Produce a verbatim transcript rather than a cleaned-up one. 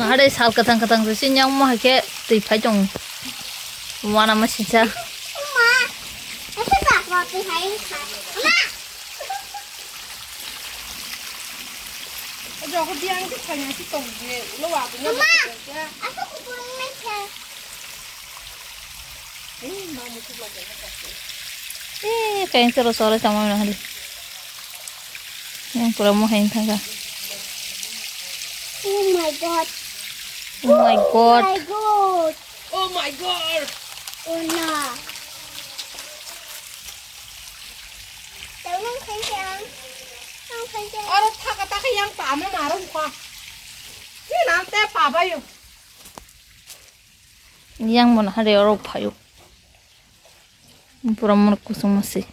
Hade sal kwthang kwthang se nyang mo hai khe twi phai tong. Wana ma sisa. Eh, kain sero sore tamo na hade. Yang pura mo hain thanga. Oh my god. Oh my god. My god. Oh my god. Oh no. Tao nang khain khain. Nang khain khain. Oro thaka taka yang pa ma maro kha. Ni nang te pa ba yo. Yang mon hade oro phayo. Pura mon kusung masi.